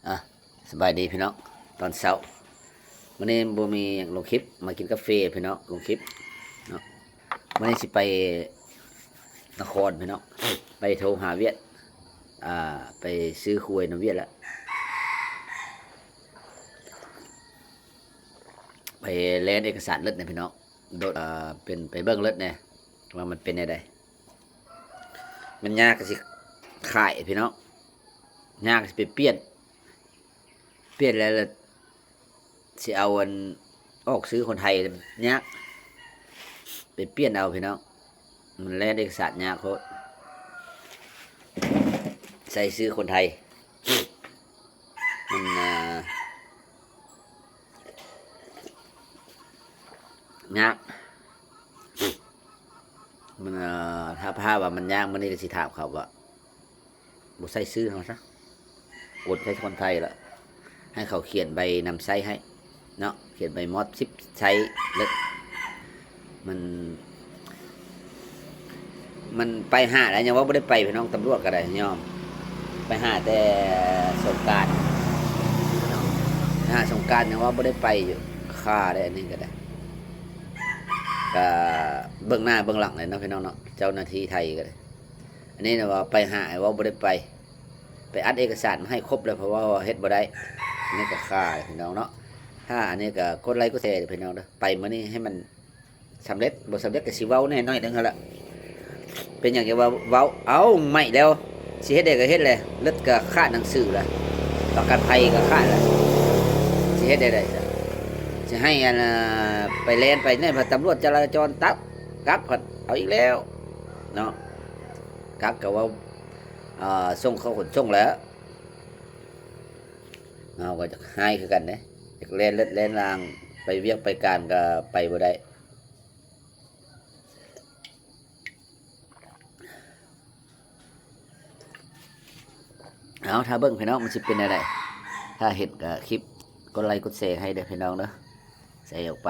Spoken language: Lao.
ອ່ະ ສະບາຍດີພີ່ນ້ອງ ຕອນເຊົ້າ. ມື້ນີ້ບໍ່ມີຫຍັງລົງຄລິບ ມາກິນກາເຟພີ່ນ້ອງ ລົງຄລິບເນາະ. ມື້ນີ້ຊິໄປນະຄອນພີ່ນ້ອງ ໄປໂທຫາວຽດ ອ່າ ໄປຊື້ຄວາຍນຳວຽດລະ ໄປແລ່ນເອກະສານເລີດນະພີ່ນ້ອງ. ໂດດ ເປັນ ໄປເບິ່ງເລີດແດ່ວ່າມັນເປັນແນວໃດ. ມັນຍາກກໍຊິຂາຍພີ່ນ້ອງ ຍາກກໍຊິໄປປ່ຽນ ປ່ຽນແລ້ວ ແລ້ວຊິເອົາອັນ ອອກຊື່ຄົນໄທຍາກ ໄປປ່ຽນເອົາພີ່ນ້ອງ. ມັນແລ່ນເອກະສານຍາກໂພດ ໃສ່ຊື່ຄົນໄທ ມັນ ອ່າ ຍາກ ມັນ ເອີ ຖ້າ ຖ້າວ່າມັນຍາກ ມື້ນີ້ກໍຊິຖາມເຂົາວ່າ ບໍ່ໃສ່ຊື່ເຮົາຊະ ໂອນໃສ່ຄົນໄທລະ ໃຫ້ເຂົາຂຽນໃບນຳໃຊ້ໃຫ້ເນາະ ຂຽນໃບມອບສິດໃຊ້ເລີຍ. ມັນ ມັນໄປຫາແລ້ວ ຍັງວ່າບໍ່ໄດ້ໄປພີ່ນ້ອງ. ຕຳຫຼວດກໍໄດ້ຍອມ ໄປຫາແຕ່ສົງການ ຫາສົງການຍັງວ່າບໍ່ໄດ້ໄປຢູ່. ຄາໄດ້ອັນນີ້ກໍໄດ້ ກະເບິ່ງໜ້າເບິ່ງຫຼັງແຫຼະເນາະພີ່ນ້ອງເນາະ ເຈົ້າໜ້າທີ່ໄທກໍໄດ້. ອັນນີ້ນະວ່າໄປຫາ ເວົ້າບໍ່ໄດ້ໄປ ໄປອັດເອກະສານມາໃຫ້ຄົບແລ້ວ ເພາະວ່າເຮັດບໍ່ໄດ້. ອັນນີ້ກໍຄາພີ່ນ້ອງເນາະ. ຖ້າອັນນີ້ກໍກົດໄລກົດແຊເດີພີ່ນ້ອງເດີ ໄປມື້ນີ້ໃຫ້ມັນ ສຳເລັດ ບໍ່ສຳເລັດກໍຊິເວົ້າແດ່ໜ້ອຍໜຶ່ງຫັ້ນລະ. ເປັນຫຍັງຈັ່ງວ່າເວົ້າ ເອົ້າ ໄໝ້ແລ້ວ ຊິເຮັດໃດກໍເຮັດແຫຼະ ລົດກໍຂາດໜັງສືລະ ປະກັນໄພກໍຂາດລະ ຊິເຮັດແນວໃດຊະ? ຊິໃຫ້ອັນ ໄປແລ່ນໄປແນ່ ພັດຕຳຫຼວດຈະລາຈອນຕັບ ກັກພັດເອົາອີກແລ້ວເນາະ. ກັກກໍເວົ້າ ອ່າ ສົ່ງເຂົ້າຂົນສົ່ງແລ້ວ ເຮົາກໍຈະຮ້າຍຄືກັນເດ້ ຈະແລ່ນເລີດແລ່ນລາງ ໄປວຽກໄປການກໍໄປບໍ່ໄດ້. ເອົາ ຖ້າເບິ່ງພີ່ນ້ອງ ມັນຊິເປັນແນວໃດ. ຖ້າເຫັນກໍຄລິບ ກົດໄລກົດແຊໃຫ້ເດີພີ່ນ້ອງເດີ ແຊອອກໄປ.